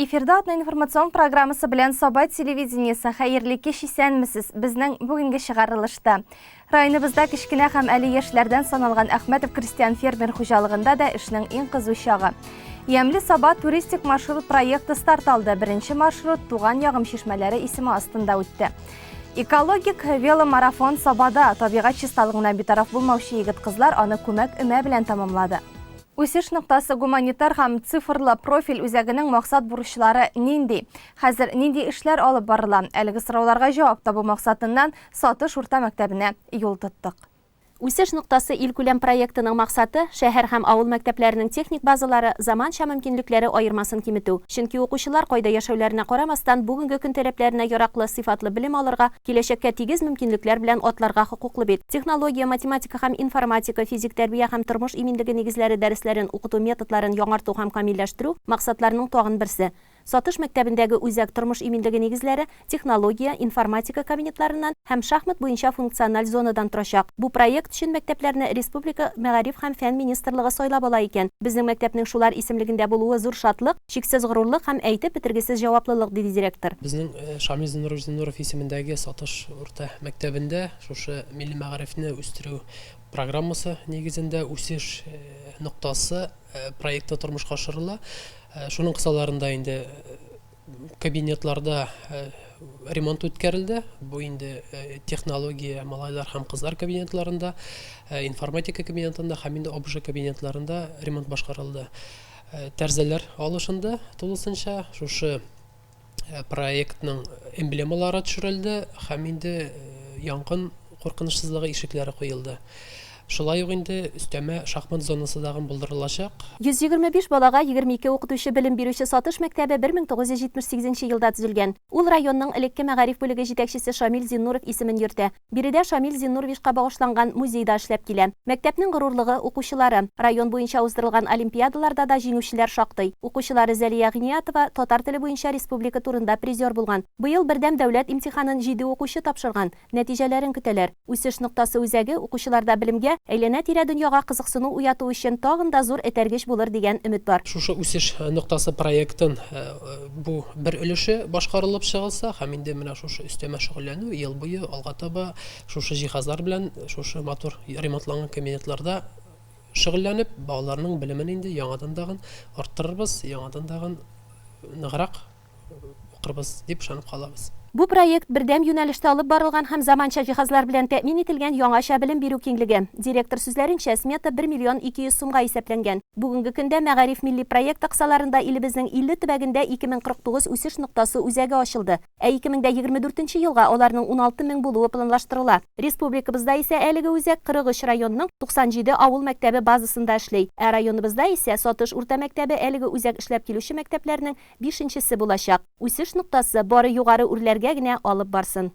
Эфирда атна информацион программасы белән Саба телевидениесе. Хәерле кич, исәнмесез. Безнең бүгенге чыгарылышта районыбызда кечкенә һәм әле яшьләрдән саналган Әхмәтов крестьян фермер хуҗалыгында да эшнең иң кызу чагы. Ямьле Саба туристик маршрут проекты старт алды. Беренче маршрут Туган ягым чишмәләре исеме астында үтте. Экологик веломарафон Сабада табигать чисталыгына битараф булмаучы егет-кызлар аны күмәк өмә белән тәмамлады. Үсеш ноктасы гуманитар һәм цифрлы профиль үзәгенең максат-бурычлары нинди? Хәзер нинди эшләр алып барыла? Әлеге сорауларга җавап табу максатыннан Сатыш урта мәктәбенә юл тоттык. Үсеш ноктасы илкүләм проектының максаты, шәһәр һәм авыл мәктәпләренең техник базалары, заманча мөмкинлекләре аермасын киметү. Чөнки укучылар, кайда яшәүләренә карамастан, бүгенге көн таләпләренә яраклы, сыйфатлы белем алырга, киләчәккә тигез мөмкинлекләр белән атларга хокуклы бит. Технология, математика һәм информатика, физик тәрбия һәм тормыш иминлеге нигезләре дәресләрен укыту методларын яңарту һәм камилләштерү, максатларның тагын берсе. Сатыш мәктәбендәге үзәк тормыш иминлеге нигезләре, технология, информатика кабинетларыннан һәм шахмат буенча функциональ зонадан торачак. Бу проект өчен мәктәпләрне республика Мәгариф һәм фән министрлыгы сайлап ала икән. Безнең мәктәпнең шулар исемлегендә булуы зур шатлык, чиксез горурлык һәм әйтеп бетергесез җаваплылык, диде директор. Безнең Шамил Зиннурович Зиннуров исемендәге Сатыш урта мәктәбендә шушы милли мәгарифне үстерү программасы нигезендә Үсеш ноктасы проекты тормышка ашырыла. Шуның кысаларында инде кабинетларда ремонт үткәрелде. Бу инде технология малайлар һәм кызлар кабинетларында, информатика кабинетында һәм инде ОБЖ кабинетларында ремонт башкарылды. Тәрзәләр алышынды тулысынча. Шушы проектның эмблемалары төшерелде һәм инде янгын куркынычсызлыгы ишекләре куелды. Шулай ук инде өстәмә шахмат зонасы дагын булдырылачак. 125 балага 22 укытучы белем бирүче Сатыш мәктәбе 1978 нче елда төзелгән. Ул районның элекке мәгариф бүлеге җитәкчесе Шамил Зиннуров исемен йөртә. Биредә Шамил Зиннуровичка багышланган музей да эшләп килә. Мәктәпнең горурлыгы, укучылары. Район буенча уздырылган олимпиадаларда да җиңүчеләр шактый. Укучылары Зәлия Гыйниятова татар теле буенча республика турында призер булган. Быел бердәм дәүләт имтиханын җиде укучы тапшырган. Нәтиҗәләрен көтәләр. Үсеш ноктасы үзәге укучыларда белемгә, әйләнә-тирә дөньяга кызыксыну уяту өчен тагын да зур этәргеч булыр дигән өмет бар. Шушы Үсеш ноктасы проектын бу бер өлеше башкарылып чыгылса һәм инде менә шушы өстәмә шөгыльләнү ел буе алга таба шушы җиһазлар белән шушы матур ремонтланган кабинетларда шөгыльләнеп, балаларның белемен инде яңадан тагын арттырырбыз, яңадан тагын ныграк укырбыз дип ышанып калабыз. Бу проект, бердәм юнәлештә алып барылган һәм заманча җиһазлар белән тәэмин ителгән яңача белем бирү киңлеге. Директор сүзләренчә, смета бер миллион 200 сумга исәпләнгән. Бүгенге көндә Мәгариф милли проекты кысаларында илебезнең 50 төбәгендә 2049 үсеш ноктасы үзәге ачылды. Ә 2024 нче елга аларның 16 мең булуы планлаштырыла. Республикабызда исә әлеге үзәк 43 районның 97 авыл мәктәбе базасында эшли. Ә районыбызда исә Сатыш урта мәктәбе әлеге үзәк эшләп килүче мәктәпләрнең бишенчесе булачак. Үсеш ноктасы бары югары үрләргә генә алып барсын.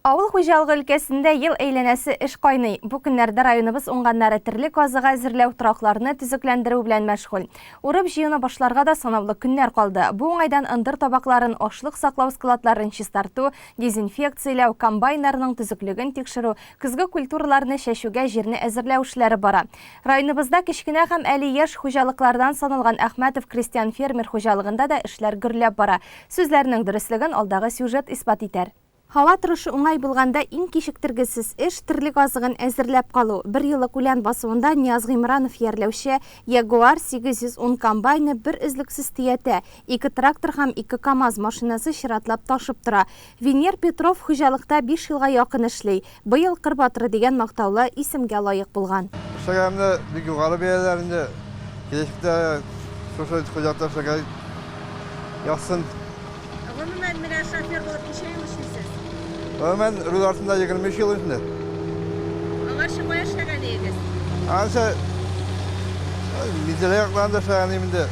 Авыл хуҗалыгы өлкәсендә ел әйләнәсе эш кайный. Бу көннәрдә районыбыз уңганнары терлек азыгы әзерләү, торакларны төзекләндерү белән мәшгуль. Урып-җыюны башларга да санаулы көннәр калды. Бу уңайдан ындыр табакларын, ашлык саклау складларын чистарту, дезинфекцияләү, комбайннарның төзеклеген тикшерү, көзге культураларны чәчүгә җирне әзерләү эшләре бара. Районыбызда кечкенә һәм әле яшь хуҗалыклардан саналган Әхмәтов крестьян-фермер хуҗалыгында да эшләр гөрләп бара. Сүзләрнең дөреслеген алдагы сюжет исбат итәр. Һава торышы уңай булганда иң кичектергесез эш, терлек азыгын әзерләп калу. Берьеллык үлән басуында Нияз Гыймранов иярләүче Ягуар 810 комбайны бер өзлексез төятә, ике трактор һәм ике КАМАЗ машинасы чиратлап ташып тора. Венер Петров хуҗалыкта биш елга якын эшли. Быел Кыр батыры дигән мактаулы исемгә лаек булган. Эшләгәнемне бик югары бәялиләр инде. Киләчәктә шушы хуҗалыкта эшләргә язсын. Гомумән, менә шофер булып ничә ел эшлисез? Гомумән, руль артында 23 ел инде. Аңарчы кая эшләгән идегез? Аңарчы Минзәлә якларында эшләгән идем инде.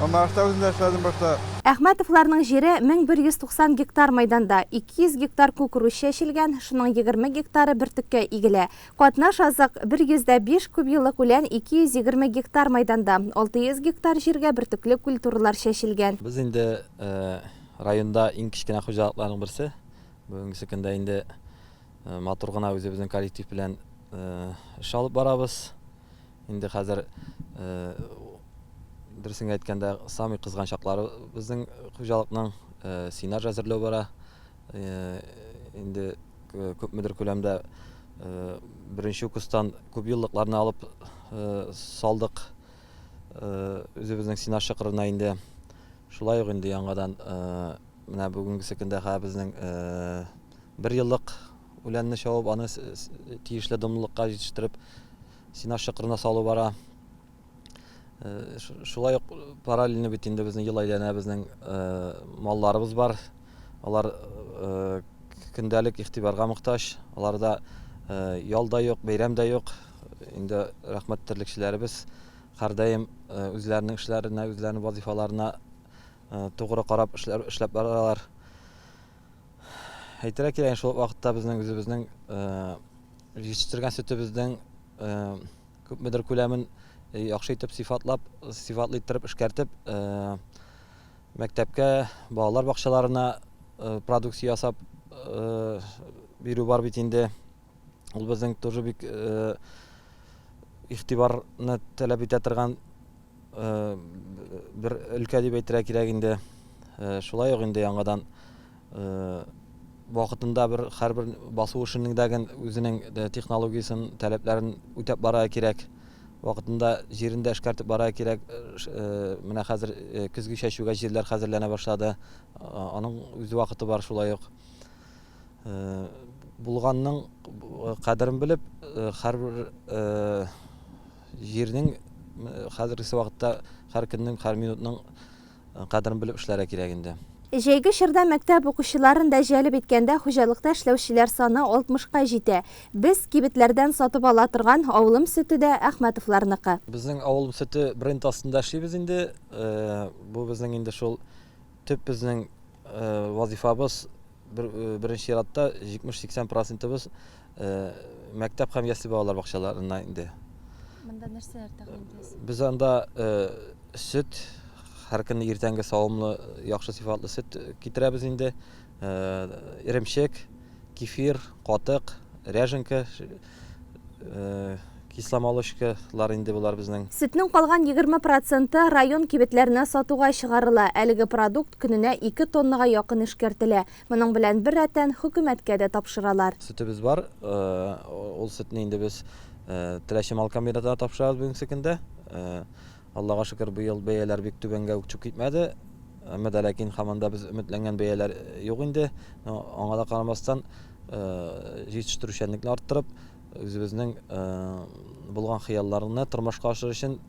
Мамадышта үземдә эшләдем башта. Әхмәтовларның җире 1190 гектар мәйданда, 200 гектар кукуруз чәчелгән, шуның 20 гектары бөртеккә игелә. Катнаш азык, 105 күпьеллык үлән 220 гектар мәйданда, 600 гектар җиргә бөртекле культуралар чәчелгән. Без инде районда иң кечкенә хуҗалыкларның берсе. Бүгенгесе көндә инде матур гына үзебезнең коллектив белән эш алып барабыз. Инде хәзер, дөрес. Дөресен әйткәндә, самый кызган чаклары безнең хуҗалыкның сенаж әзерләү бара. Инде күпмедер күләмдә беренче укустан күп еллыкларны алып салдык үзебезнең сенаж чокырына инде. Шулай ук инде яңадан менә бүгенгесе көндә хәзер безнең бер еллык үләнне чабып, аны тиешле дымлылыкка җитештереп, сенаж чокырына салу бара. Шулай ук параллельно бит инде безнең ел әйләнә безнең малларыбыз бар. Алар көндәлек игътибарга мохтаҗ. Аларда ял да юк, бәйрәм дә юк. Инде рәхмәт терлекчеләребез һәрдаим үзләренең эшләренә, үзләренең вазифаларына тугры карап эшләп баралар. Әйтергә кирәк, шул ук вакытта безнең үзебезнең җитештергән сөтебезнең күпмедер күләмен яхшы итеп сыйфатлап, сыйфатлы иттереп эшкәртеп, мәктәпкә, балалар бакчаларына продукция ясап бирү бар бит инде. Ул безнең тоже бик игътибарны таләп итә торган бер өлкә дип әйтергә кирәк инде. Шулай ук инде яңадан вакытында бер һәрбер басу эшенең дә үзенең технологиясен, таләпләрен үтәп барырга кирәк. Вакытында җирен дә эшкәртеп барырга кирәк. Менә хәзер көзге чәчүгә җирләр хәзерләнә башлады. Аның үз вакыты бар шулай ук. Булганның кадерен белеп, һәрбер җирнең хәзергесе вакытта һәр көннең, һәр минутның кадерен белеп эшләргә кирәк инде. Җәйге чорда мәктәп укучыларын да җәлеп иткәндә хуҗалыкта эшләүчеләр саны 60-ка җитә. Без кибетләрдән сатып ала торган Авылым сөте дә Әхмәтовларныкы. Безнең Авылым сөте бренд астында эшлибез инде. Бу безнең инде шул төп безнең вазифабыз, беренче чиратта 70-80 процентыбыз мәктәп һәм ясле балалар бакчаларына инде. Монда нәрсәләр тәкъдим итәсез? Без анда сөт, һәр көнне иртәнге савымлы, яхшы сыйфатлы сөт китерәбез инде. Эремчек, кефир, катык, ряженка, кисломолочкалар инде болар безнең. Сөтнең калган 20 проценты район кибетләренә сатуга чыгарыла. Әлеге продукт көненә 2 тоннага якын эшкәртелә. Моның белән беррәттән хөкүмәткә дә тапшыралар. Сөтебез бар. Ул сөтне инде без Теләче мал комбинатына тапшырабыз бүгенге көндә. Аллага шөкер, быел бәяләр бик түбәнгә үк төшеп китмәде. Әмма дә ләкин һаман да без өметләнгән бәяләр юк инде. Но аңа да карамастан, җитештерүчәнлекне арттырып, үзебезнең булган хыялларны тормышка ашырыр өчен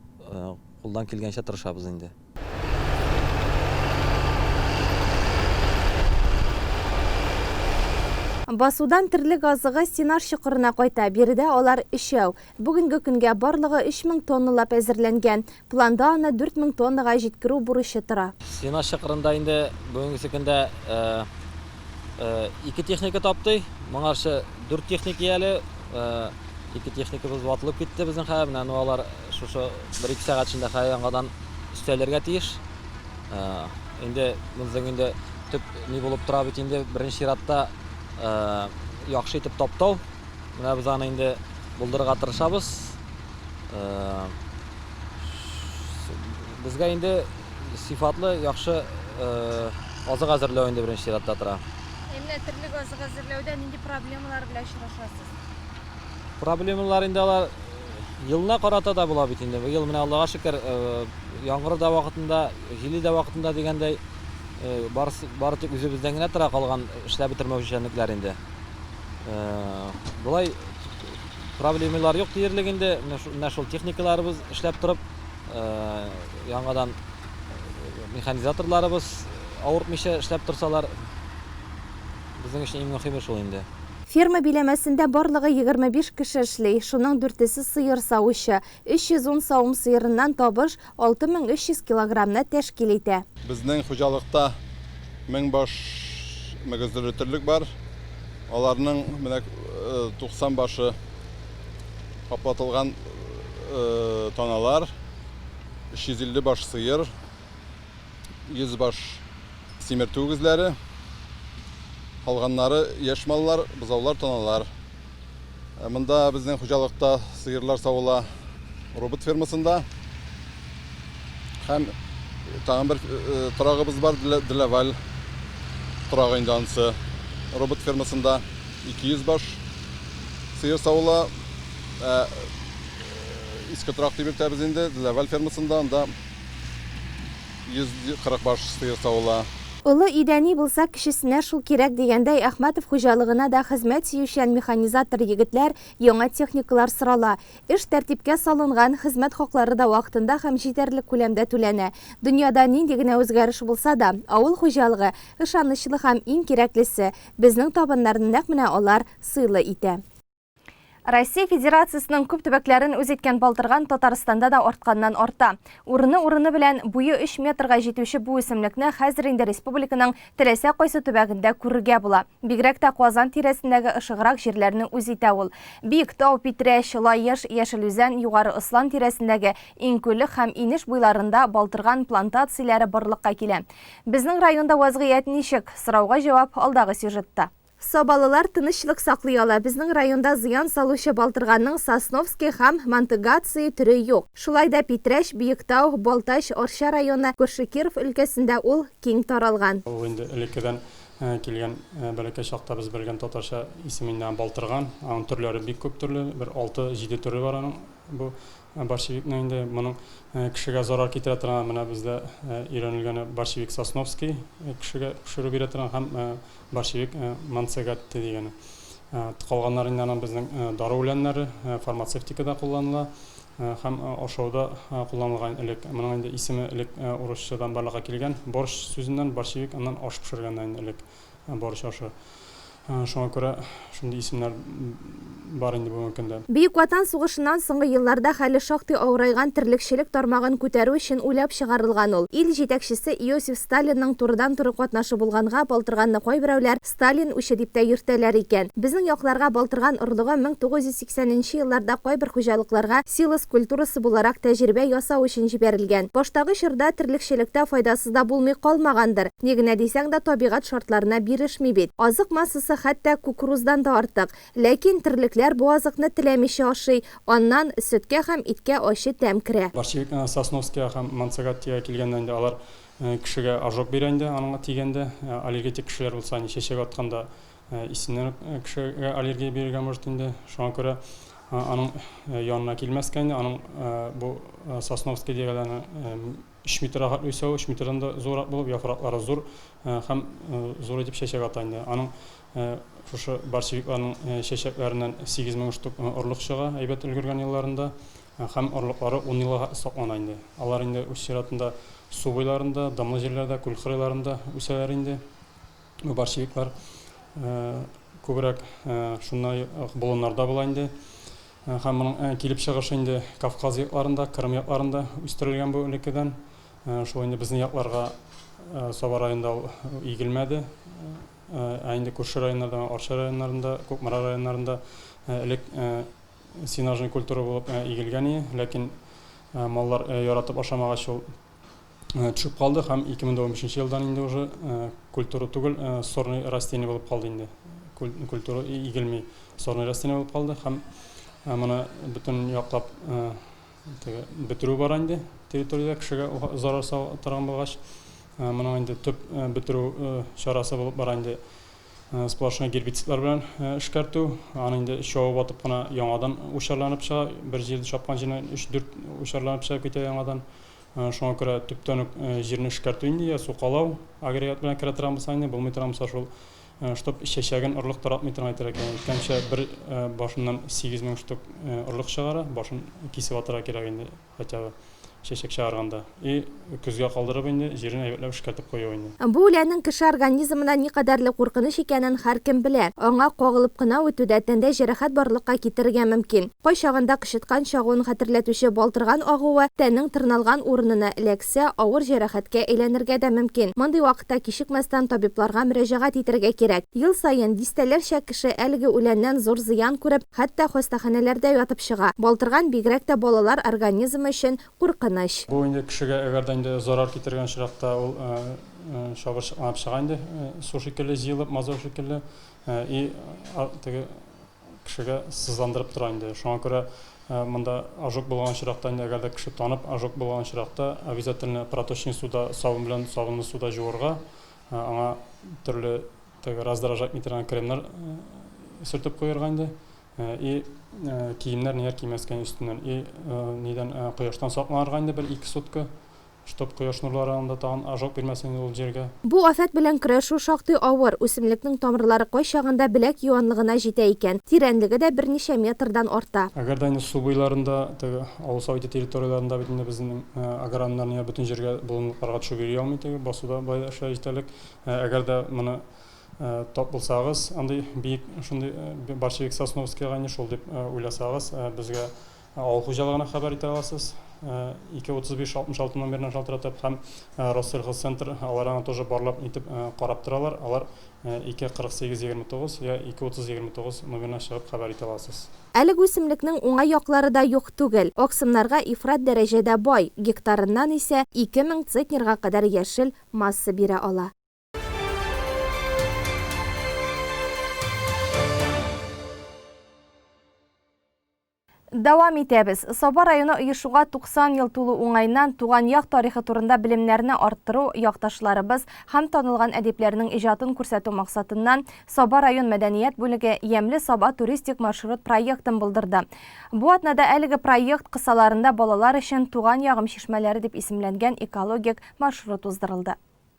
кулдан килгәнчә тырышабыз инде. Басудан терлек азыгы сенаж чокырына кайта. Биредә алар өчәү. Бүгенге көнгә барлыгы 3000 тонналап әзерләнгән. Планда аны 4000 тоннага җиткерү бурычы тора. Сенаж чокырында инде бүгенгесе көндә ике техника таптый. Моңарчы дүрт техника әле. Ике техникабыз ватылып китте безнең хәзер. Менә ну алар шушы бер-ике сәгать эчендә хәзер яңадан өстәлергә тиеш. Инде безнең инде төп ни булып тора бит инде беренче чиратта яхшы итеп таптау. Менә без аны инде булдырырга тырышабыз. Безгә инде сыйфатлы, яхшы азык әзерләү инде беренче чиратта тора. Ә менә терлек азыгы әзерләүдә нинди проблемалар белән очрашасыз? Проблемалар инде алар елына карата да була бит инде. Быел менә Аллага шөкер, яңгыры да вакытында, җиле дә вакытында дигәндәй, бары тик үзебездән генә тора калган эшләп бетермәүчәнлекләр инде. Болай проблемалар юк диярлек инде. Менә шул техникаларыбыз эшләп торып, яңадан механизаторларыбыз авыртмыйча эшләп торсалар, безнең өчен иң мөһиме шул инде. Ферма биләмәсендә барлыгы 25 кеше эшли, шуның дүртесе сыер савучы. 310 савым сыерыннан табыш 6300 килограммны тәшкил итә. Безнең хуҗалыкта 1000 баш мөгезле терлек бар. Аларның менә 90 башы каплатылган таналар, 350 баш сыер, 100 баш симертү үгезләре, калганнары яшь маллар, бозаулар, таналар. Монда безнең хуҗалыкта сыерлар савыла робот фермасында. Һәм тагын бер торагыбыз бар, Делаваль торагы инде анысы. Робот фермасында 200 баш сыер савыла. Ә иске торак дип йөртәбез инде, Делаваль фермасында анда 140 баш сыер савыла. Олы өйдә ни булса, кечесенә шул кирәк дигәндәй, Әхмәтов хуҗалыгына да хезмәт сөючән механизатор егетләр, яңа техникалар сорала. Эш тәртипкә салынган, хезмәт хаклары да вакытында һәм җитәрлек күләмдә түләнә. Дөньяда нинди генә үзгәреш булса да, авыл хуҗалыгы, ышанычлы һәм иң кирәклесе, безнең табыннарны нәкъ менә алар сыйлы итә. Россия Федерациясенең күп төбәкләрен үз иткән балтырган Татарстанда да артканнан арта. Урыны-урыны белән буе 3 метрга җитүче бу үсемлекне хәзер инде республиканың теләсә кайсы төбәгендә күрергә була. Бигрәк тә Казан тирәсендәге ышыграк җирләрне үз итә ул. Биектау, Питрәч, Лаеш, Яшел Үзән, Югары Ослан тирәсендәге иңкүлек һәм инеш буйларында балтырган плантацияләре барлыкка килә. Безнең районда вазгыять ничек? Сорауга җавап алдагы сюжетта. Сабалылар тынычлык саклый ала, безнең районда зыян салучы балтырганның Сосновский һәм Монтегации төре юк. Шулай да Питрәч, Биектау, Балтач, Арча районы, күрше Киров өлкәсендә ул киң таралган. Ул инде элеккедән килгән, бәләкәй чакта без белгән татарча исеме инде аның балтырган. Аның төрләре бик күп төрле, бер алты-җиде төре бар аның бу борщевикның инде. Моның кешегә зарар китерә торган, менә бездә өйрәнелгәне борщевик Сосновский кешегә пешерү бирә торган һәм Борщевик Манцегатти дигәне. Калганнары инде аның безнең дару үләннәре, фармацевтикада кулланыла һәм ашауда кулланылган элек. Моның инде исеме элек урысчадан барлыкка килгән. Борщ сүзеннән, борщевик, аннан аш пешергәннән инде элек борщ ашы. Шуңа күрә шундый исемнәр бар инде бүгенге көндә. Бөек Ватан сугышыннан соңгы елларда хәле шактый авырайган терлекчелек тармагын күтәрү өчен уйлап чыгарылган ул. Ил җитәкчесе Иосиф Сталинның турыдан-туры катнашы булганга, балтырганны кайберәүләр Сталин үче дип тә йөртәләр икән. Безнең якларга балтырган орлыгы 1980 нче елларда кайбер хуҗалыкларга силос культурасы буларак тәҗрибә ясау өчен җибәрелгән. Баштагы чорда терлекчелектә файдасы да булмый калмагандыр. Ни генә дисәң дә, табигать шартларына бирешми бит. Азык массасы хәтта кукуруздан да артык. Ләкин терлекләр бу азыкны теләмичә ашый, аннан сөткә һәм иткә ачы тәм керә. Борщевик Сосновскийга һәм Манцегаттига килгәндә инде алар кешегә ожог бирә инде, аныңа тигәндә. Аллергетик кешеләр булса, инде чәчәк атканда исеннән үк кешегә аллергия бирергә может инде. Шуңа күрә аның янына килмәскә инде, аның бу Сосновский дигәннәрне Өч метрга хәтле үсә ул, өч метрдан да зуррак булып, яфраклары зур һәм зур итеп чәчәк ата инде. Аның шушы борщевикларның чәчәкләреннән 8000 штук орлык чыга, әйбәт өлгергән елларында, һәм орлыклары ун елга хәтле саклана инде. Алар инде үз чиратында су буйларында, дымлы җирләрдә, күл кырыйларында үсәләр инде. Бу борщевиклар күбрәк шундай болыннарда була инде. Һәм моның килеп чыгышы инде Кавказ якларында, Кырым якларында үстерелгән бу элеккедән. Шул инде безнең якларга Саба районында ул игелмәде. Ә инде күрше районнарда, Арча районнарында, Кукмара районнарында элек сенажный культура булып игелгән ие. Ләкин маллар яратып ашамагач, ул төшеп калды һәм 2015 елдан инде уже культура түгел, сорный растение булып калды инде. Культура игелми, сорный растение булып калды һәм моны бөтен яклап теге бетерү бара инде территориядә кешегә зарар сала торган булгач, моның инде төп бетерү чарасы булып бара инде сплошной гербицидлар белән эшкәртү. Аны инде чабып атып кына яңадан учарланып чыга, бер җирдә чапкан җиреннән 3-4 учарланып чыгып китә яңадан. Шуңа күрә төптән үк җирне эшкәртү инде, я сукалау агрегат белән керә торган булса инде, булмый торган булса шул, чтоб чәчәген орлык таратмый торган әйтергә кирәк. Әйткәнчә, бер башыннан 8000 штук орлык чыгара, башын кисеп атырга кирәк инде, хотя бы чәчәк чыгарганда. И көзгә калдырып инде җирен әйбәтләп эшкәртеп кую инде. Бу үләннең кеше организмына никадәрле куркыныч икәнен һәркем белә. Аңа кагылып кына үтү дә тәндә җәрәхәт барлыкка китерергә мөмкин. Кайчагында кычыткан чагуын хәтерләтүче балтырган агуы тәннең тырналган урынына эләксә, авыр җәрәхәткә әйләнергә дә мөмкин. Мондый вакытта кичекмәстән табибларга мөрәҗәгать итәргә кирәк. Ел саен дистәләрчә кеше әлеге үләннән зур зыян күреп, хәтта хастаханәләрдә ятып чыга. Балтырган бигрәк тә балалар организмы өчен куркыныч. Бу инде кешегә әгәр дә инде зарар китергән очракта, ул чабырчыкланып чыга инде, су шикелле җыелып, мазау шикелле. И теге кешегә сызландырып тора инде. Шуңа күрә Монда ожог булган очракта инде, әгәр дә кеше танып ожог булган очракта, обязательно проточный суда, сабын белән сабынлы суда жуырга, аңа төрле теге раздражать итә торган кремнар сөртеп куярга инде. И киемнәр ниләр кимәскә өстеннән. И нидән кояштан сакланырга инде бер ике сутка. Чтоб кояш нурлары анда тагын ожог бирмәсен инде ул җиргә. Бу афәт белән көрәшү шактый авыр, үсемлекнең тамырлары кайчагында беләк юанлыгына җитә икән, тирәнлеге дә берничә метрдан арта. Әгәр дә инде су буйларында, теге авыл советы территорияләрендә бит инде безнең агрономнар нигә бөтен җиргә болынлыкларга төшеп йөри алмый, теге басуда болай да эшләр җитәрлек. Әгәр дә моны тап булсагыз, андый биек шундый борщевик сосновскийга инде шул дип уйласагыз, безгә Авыл хуҗалыгына хәбәр итә аласыз, 2 35 66 номерына шалтыратып һәм Россельхозцентр, алар аны тоже барлап нитеп карап торалар, алар 2 48 29 я 2 30 29 номерына чыгып хәбәр итә аласыз. Әлеге үсемлекнең уңай яклары да юк түгел. Аксымнарга ифрат дәрәҗәдә бай, гектарыннан исә 2000 центнерга кадәр яшел масса бирә ала. Дәвам итәбез. Саба районы оешуга 90 ел тулу уңаеннан туган як тарихы турында белемнәрне арттыру, якташларыбыз һәм танылган әдипләрнең иҗатын күрсәтү максатыннан Саба район мәдәният бүлеге Ямьле Саба туристик маршрут проектын булдырды. Бу атнада әлеге проект кысаларында балалар өчен Туган ягым чишмәләре дип исемләнгән экологик маршрут уздырылды.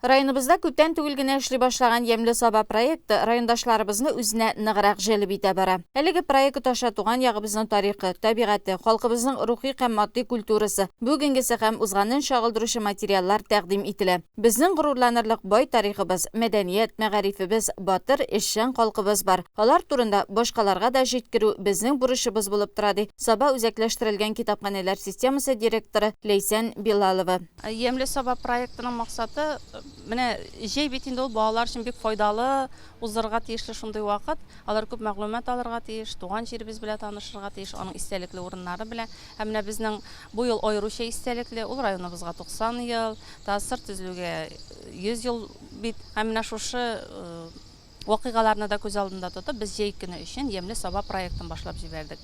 Районыбызда күптән түгел генә эшли башлаган Ямьле Саба проекты райондашларыбызны үзенә ныграк җәлеп итә бара. Әлеге проект аша туган ягыбызның тарихы, табигате, халкыбызның рухи һәм матди культурасы, бүгенгесе һәм узганын чагылдыручы материаллар тәкъдим ителә. Безнең горурланырлык бай тарихыбыз, мәдәният, мәгарифебез, батыр, эшчән халкыбыз бар. Алар турында башкаларга да җиткерү безнең бурычыбыз булып тора, ди Саба үзәкләштерелгән китапханәләр системасы директоры Ләйсән Билалова. Ямьле Саба проектының максаты, менә җәй бит инде ул балалар өчен бик файдалы уздырырга тиешле шундый вакыт. Алар күп мәгълүмат алырга тиеш, туган җиребез белән танышырга тиеш, аның истәлекле урыннары белән. Һәм менә безнең бу ел аеруча истәлекле, ул районыбызга 90 ел, ТАССР төзелүгә 100 ел бит. Һәм менә шушы Вакыйгаларны да күз алдында тотып, без җәй көне өчен Ямьле Саба проектын башлап җибәрдек.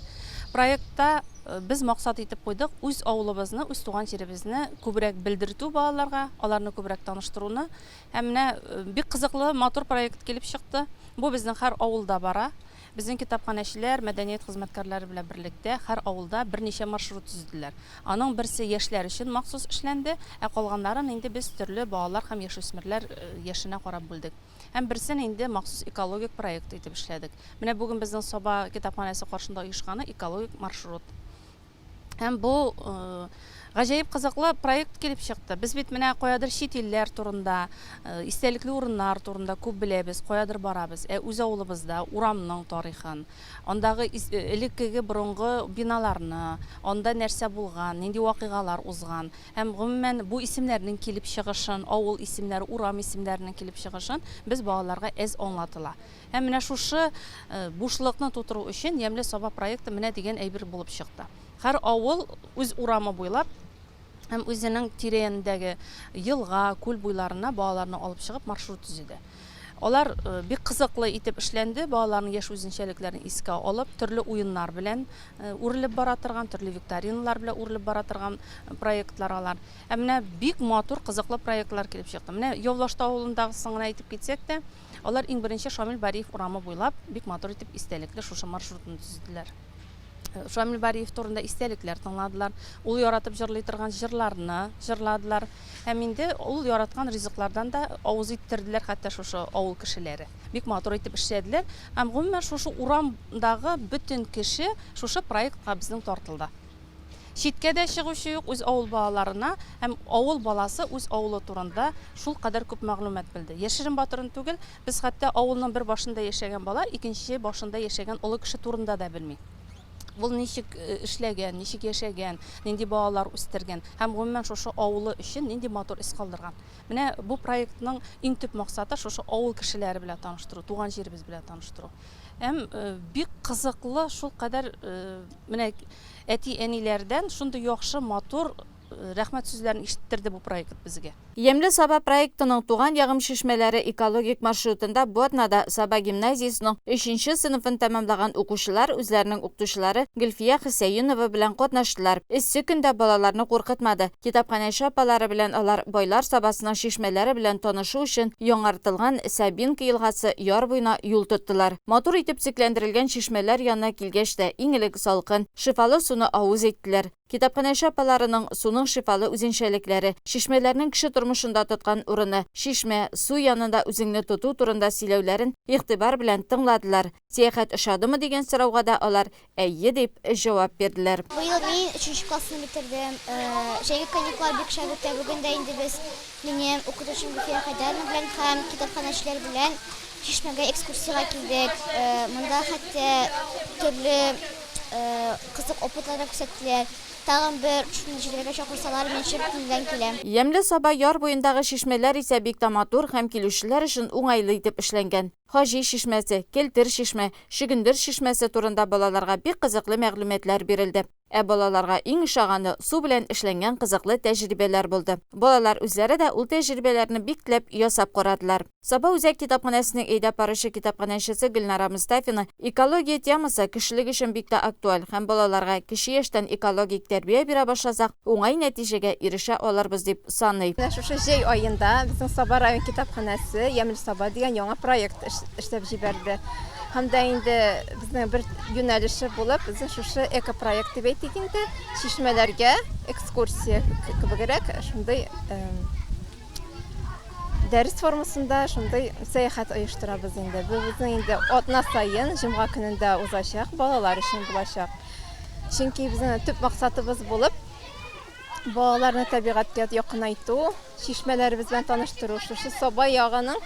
Проектта без максат итеп куйдык, үз авылыбызны, үз туган җиребезне күбрәк белдертү балаларга, аларны күбрәк таныштыруны. Һәм менә бик кызыклы, матур проект килеп чыкты. Бу безнең һәр авылда бара. Безнең китапханәчеләр, мәдәният хезмәткәрләре белән берлектә һәр авылда берничә маршрут төзеделәр. Аның берсе яшьләр өчен махсус эшләнде, ә калганнарын инде без төрле балалар һәм яшүсмерләр яшенә карап бүлдек. Һәм берсен инде махсус экологик проект итеп эшләдек. Менә бүген безнең Саба китапханәсе каршында оешканы экологик маршрут. Һәм бу э, гаҗәеп кызыклы проект килеп чыкты. Без бит менә каядыр чит илләр турында, э, истәлекле урыннар турында күп беләбез, каядыр барабыз. Ә үз авылыбызда урамның тарихын, андагы э, элеккеге борынгы биналарны, анда нәрсә булган, нинди вакыйгалар узган, Һәм, гомумән, бу исемнәрнең килеп чыгышын, авыл исемнәре, урам исемнәренең килеп чыгышын без балаларга әз аңлатыла. Һәм менә шушы бушлыкны тутыру өчен Ямьле Саба проекты менә дигән әйбер булып чыкты. Һәр авыл үз урамы буйлап һәм үзенең тирә-янендәге елга, күл буйларына балаларны алып чыгып маршрут төзеде. Алар бик кызыклы итеп эшләнде, балаларның яшь үзенчәлекләрен искә алып, төрле уеннар белән үрелеп бара торган, төрле викториналар белән үрелеп бара торган проектлар алар. Ә менә бик матур, кызыклы проектлар килеп чыкты. Менә Явлаштау авылындагысын гына әйтеп китсәк тә, алар иң беренче Шамил Бариев урамы буйлап бик матур итеп истәлекле шушы маршрутны төзеделәр. Шамил Бариев турында истәлекләр тыңладылар, ул яратып җырлый торган җырларны җырладылар. Һәм инде ул яраткан ризыклардан да авыз иттерделәр хәтта шушы авыл кешеләре. Бик матур итеп эшләделәр. Һәм гомумән шушы урамдагы бөтен кеше шушы проектка безнең тартылды. Читкә дә чыгучы юк, үз авыл балаларына һәм авыл баласы үз авылы турында шулкадәр күп мәгълүмат белде. Яшерен-батырын түгел, без хәтта авылның бер башында яшәгән бала икенче башында яшәгән олы кеше турында да белми. Ул ничек эшләгән, ничек яшәгән, нинди балалар үстергән һәм гомумән шушы авылы өчен нинди матур эз калдырган. Менә бу проектның иң төп максаты шушы авыл кешеләре белән таныштыру, туган җиребез белән таныштыру. Һәм бик кызыклы, шулкадәр менә әти-әниләрдән шундый яхшы, матур. рәхмәт сүзләрен ишеттерде бу проект безгә. Ямьле Саба проектының Туган ягым чишмәләре экологик маршрутында бу атнада Саба гимназиясенең өченче сыйныфын тәмамлаган укучылар үзләренең укытучылары Гөлфия Хөсәенова белән катнаштылар. Эссе көн дә балаларны куркытмады. Китапханәче апалары белән алар Байлар Сабасының чишмәләре белән танышу өчен яңартылган Сабинка елгасы яр буена юл тоттылар. Матур итеп төзекләндерелгән чишмәләр янына килгәч тә, иң элек салкын, шифалы суны авыз иттеләр. Китапханәче апаларының суның шифалы үзенчәлекләре, чишмәләрнең кеше тормышында тоткан урыны, чишмә, су янында үзеңне тоту турында сөйләүләрен игътибар белән тыңладылар. Сәяхәт ошадымы дигән сорауга да алар әйе дип җавап бирделәр. Быел мин өченче классны бетердем. Җәйге каникуллар бик шәп үтә. Бүген дә инде без минем укытучым Гөлфия Хәйдәровна белән һәм китапханәчеләр белән чишмәгә экскурсиягә килдек. Монда хәтта төрле Кызык опытлар да күрсәттеләр. Тагын бер шундый җирләргә чакырсалар, мин чын күңелдән киләм. Ямьле Саба яр буендагы чишмәләр исә бик тә матур һәм килүчеләр өчен уңайлы итеп эшләнгән. Хаҗи чишмәсе, Келтер чишмә, Чөгендер чишмәсе турында балаларга бик кызыклы мәгълүматлар бирелде. Ә балаларга иң ошаганы су белән эшләнгән кызыклы тәҗрибәләр булды. Балалар үзләре дә ул тәҗрибәләрне бик теләп ясап карадылар. Саба үзәк китапханәсенең әйдәп баручы китапханәчесе Гөлнара Мостафина экология темасы кешелек өчен бик тә актуаль һәм балаларга кече яшьтән экологик тәрбия бирә башласак, уңай нәтиҗәгә ирешә алырбыз дип саный. Менә шушы җәй аенда безнең Саба район китапханәсе Ямьле Саба дигән яңа проект эшләп җибәрде. Һәм дә инде безнең бер юнәлеше булып, безнең шушы экопроект дип әйтик инде, чишмәләргә экскурсия кебегрәк шундый Дәрес формасында шундый сәяхәт оештырабыз инде. Бу безнең инде атна саен җомга көнендә узачак, балалар өчен булачак. Чөнки безнең төп максатыбыз булып балаларны табигатькә якынайту, чишмәләребез белән таныштыру, шушы Саба ягының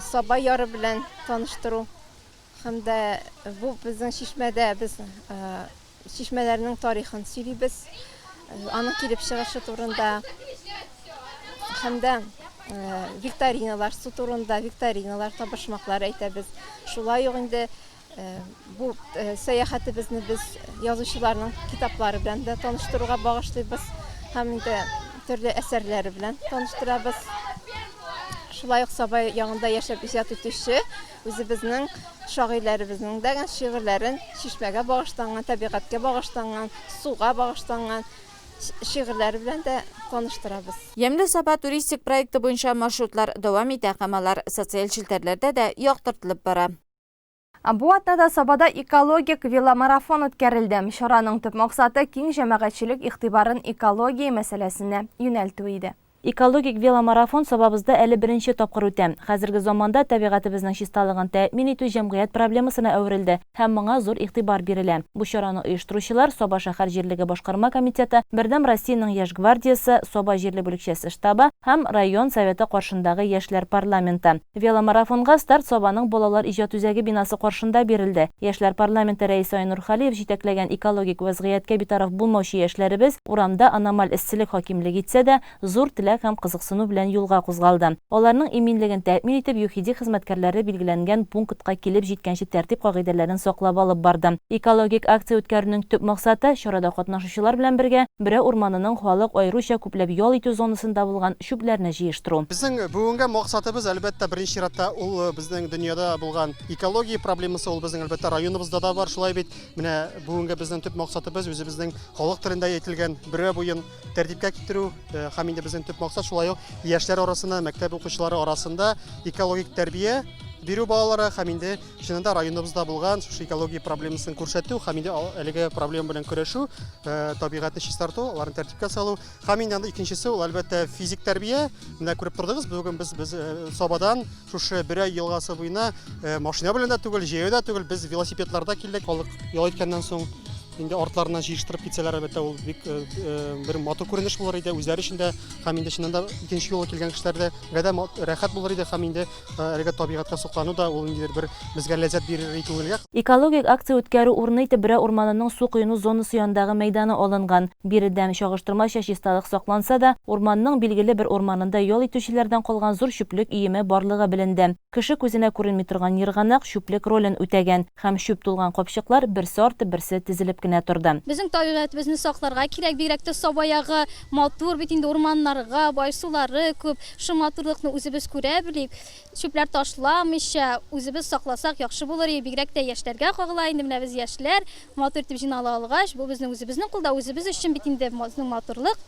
Саба яры белән таныштыру. Һәм дә бу безнең чишмәдә без чишмәләрнең тарихын сөйлибез, аның килеп чыгышы турында һәм дә викториналар, су турында викториналар, табышмаклар әйтәбез. Шулай ук инде бу сәяхәтебезне без язучыларның китаплары белән дә таныштыруга багышлыйбыз һәм инде төрле әсәрләре белән таныштырабыз. Шулай ук Саба ягында яшәп иҗат итүче Үзебезнең шагыйрьләребезнең дә шигырьләрен чишмәгә багышланган, табигатькә багышланган, суга багышланган шигырьләре белән дә таныштырабыз. Ямьле Саба туристик проекты буенча маршрутлар дәвам итә һәм алар социаль челтәрләрдә дә яктыртылып бара. Бу атнада Сабада экологик веломарафон үткәрелде. Чараның төп максаты киң җәмәгатьчелек игътибарын экология мәсьәләсенә юнәлтү иде. Экологик веломарафон Сабабызда әле беренче тапкыр үтә. Хәзерге заманда табигатебезнең чисталыгын тәэмин итү җәмгыять проблемасына әверелде һәм моңа зур игътибар бирелә. Бу чараны оештыручылар, Саба шәһәр җирлеге башкарма комитеты, Бердәм Россиянең Яшь гвардиясе, Саба җирле бүлекчәсе штабы һәм район Советы каршындагы Яшьләр парламенты. Веломарафонга старт Сабаның Балалар иҗат үзәге бинасы каршында бирелде. Яшьләр парламенты рәисе Айнур Халиев җитәкләгән экологик вәзгыятькә битараф булмаучы яшьләребез урамда аномаль эсселек хакимлек итсә дә, зур теләк һәм кызыксыну белән юлга кузгалды. Аларның иминлеген тәэмин итеп, ЮХИДИ хезмәткәрләре билгеләнгән пунктка килеп җиткәнче тәртип кагыйдәләрен саклап алып барды. Экологик акция үткәрүнең төп максаты, чарада катнашучылар белән бергә Бөрә урманының халык аеруча күпләп ял итү зонасында булган чүпләрне җыештыру. Безнең бүгенге максатыбыз, әлбәттә, беренче чиратта ул безнең дөньяда булган экология проблемасы, ул безнең, әлбәттә, районыбызда да бар. Шулай бит, менә бүгенге безнең төп максатыбыз, үзебезнең халык телендә әйтелгән Бөрә буен тәртипкә китерү һәм инде безнең төп максат шулай ук яшьләр арасында, мәктәп укучылары арасында экологик тәрбия бирү балалары һәм инде чыннан да районыбызда булган шушы экология проблемасын күрсәтү һәм инде әлеге проблема белән көрәшү, табигатьне чистарту, аларны тәртипкә салу. Һәм инде анда икенчесе ул, әлбәттә, физик тәрбия. Менә күреп тордыгыз, бүген без без Сабадан шушы Бөрәй елгасы буена машина белән дә түгел, җәяү дә түгел, без велосипедларда килдек. Халык ял иткәннән соң инде артларыннан җыештырып китсәләр, әлбәттә, ул бик бер матур күренеш булыр иде үзләре өчен дә һәм инде чыннан да икенче юлы килгән кешеләргә дә рәхәт булыр иде һәм инде Әлеге табигатькә соклану да ул ниндидер бер безгә ләззәт бирер иде күңелгә. Экологик акция үткәрү урыны итеп Бөрә урманының су коену зонасы янындагы мәйданы алынган. Биредә чагыштырмача чисталык сакланса да, урманның билгеле бер урманында ял итүчеләрдән калган зур чүплек өеме барлыгы беленде. Кеше күзенә күренми торган ерганак чүплек ролен үтәгән һәм чүп тулган капчыклар берсе арты берсе тезелеп. кенә торды. Безнең табигатебезне сакларга кирәк, бигрәк тә Саба ягы матур бит инде, урманнарга бай, сулары күп. Шул матурлыкны үзебез күрә белик, чүпләр ташламыйча, үзебез сакласак яхшы булыр иде, бигрәк тә яшьләргә кагыла инде, менә без яшьләр, матур итеп җыйнала алгач, бу безнең үзебезнең кулда, үзебез өчен бит инде безнең матурлык.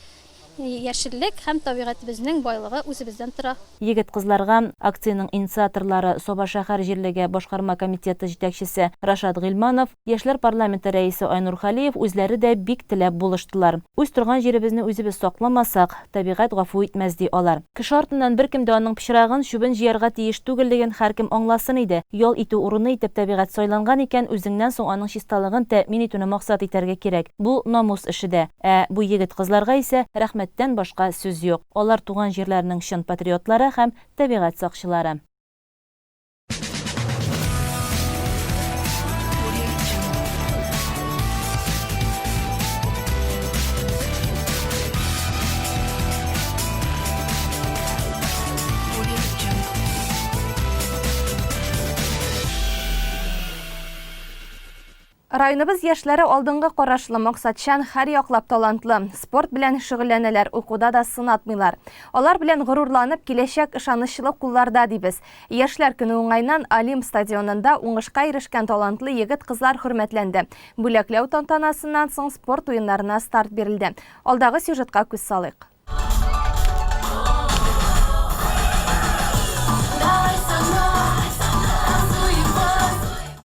Яшеллек һәм табигатебезнең байлыгы үзебездән тора. Егет-кызларга акциянең инициаторлары Саба шәһәр җирлеге башкарма комитеты җитәкчесе Рашат Гыйльманов, Яшьләр парламенты рәисе Айнур Халиев үзләре дә бик теләп булыштылар. Үз торган җиребезне үзебез сакламасак, табигать гафу итмәс, ди алар. Кеше артыннан беркем дә аның пычрагын, чүбен җыярга тиеш түгеллеген һәркем аңласын иде. Ял итү урыны итеп табигать сайланган икән, үзеңнән соң аның чисталыгын тәэмин итүне максат итәргә кирәк. Бу, намус эше дә. Ә бу егет-кызларга исә рәхмәттән башка сүз юк. Алар туган җирләренең чын патриотлары һәм табигать сакчылары. Районыбыз яшьләре алдынгы карашлы, максатчан, һәрьяклап талантлы. Спорт белән шөгыльләнәләр, укуда да сынатмыйлар. Алар белән горурланып, киләчәк ышанычлы кулларда, дибез. Яшьләр көне уңаеннан Олимп стадионында уңышка ирешкән талантлы егет-кызлар хөрмәтләнде. Бүләкләү тантанасыннан соң спорт уеннарына старт бирелде. Алдагы сюжетка күз салыйк.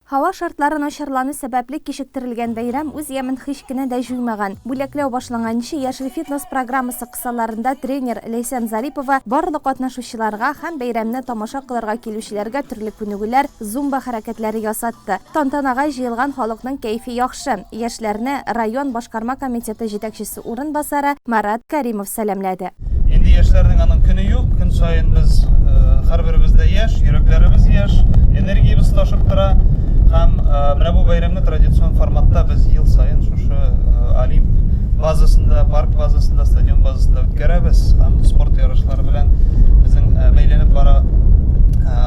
Һава шартлары начарлану сәбәпле кичектерелгән бәйрәм үз ямен һич кенә дә җуймаган. Бүләкләү башланганчы Яшел фитнес программасы кысаларында тренер Ләйсән Зарипова барлык катнашучыларга һәм бәйрәмне тамаша кылырга килүчеләргә төрле күнегүләр, зумба хәрәкәтләре ясатты. Тантанага җыелган халыкның кәефе яхшы. Яшьләрне район башкарма комитеты җитәкчесе урынбасары Марат Кәримов сәламләде. Инде яшьләрнең аның көне юк, көн саен без һәрберебез дә яшь, йөрәкләребез яшь, энергиябез ташып тора. Һәм менә бу бәйрәмне традицион форматта без ел саен шушы Олимп базасында, парк базасында, стадион базасында үткәрәбез. Һәм спорт ярышлары белән безнең бәйләнеп бара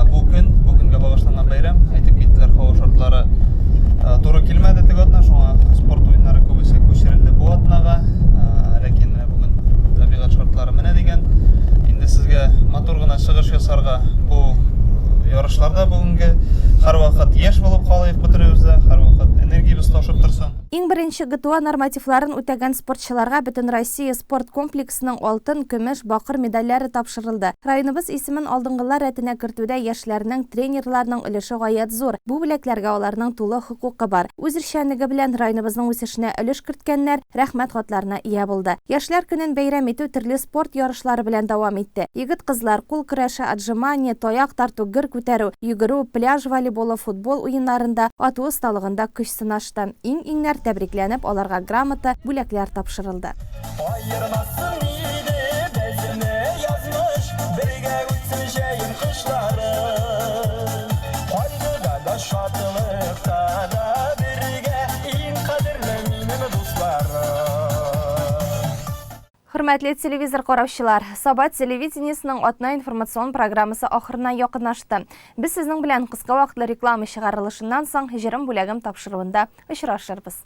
бу көн, бу көнгә багышланган бәйрәм. Әйтеп киттеләр, һава шартлары туры килмәде теге атна, шуңа спорт уеннары күбесе күчерелде бу атнага. Ләкин менә бүген табигать шартлары менә дигән. Инде сезгә матур гына чыгыш ясарга бу ярышларда бүгенге һәрвакыт яшь булып калыйк бөтенебез дә, һәрвакыт энергиябез ташып торсын. Иң беренче ГТО нормативларын үтәгән спортчыларга Бөтенроссия спорт комплексының алтын, көмеш, бакыр медальләре тапшырылды. Районыбыз исемен алдынгылар рәтенә кертүдә яшьләрнең, тренерларның өлеше гаять зур. Бу бүләкләргә аларның тулы хокукы бар. Үз эшчәнлеге белән районыбызның үсешенә өлеш керткәннәр Рәхмәт хатларына ия булды. Яшьләр көнен бәйрәм итү төрле спорт ярышлары белән дәвам итте. Егет-кызлар кул көрәше, отжимание, таяк тарту, гер күтәрү, йөгерү, пляж волейболы, футбол уеннарында, ату осталыгында көч сынашты. Иң-иңнәр тәбрикләнеп, аларга грамота, бүләкләр тапшырылды. Аермасын иде безне язмыш, Бергә үтсен җәен кышларын. Кайгыда да, шатлыкта да бергә, Иң кадерле минем дусларым. Хөрмәтле телевизор караучылар, Саба телевидениесының атна информацион программасы ахырына якынлашты. Без сезнең белән кыска вакытлы реклама чыгарылышыннан соң Җырым бүләгем тапшыруында очрашырбыз.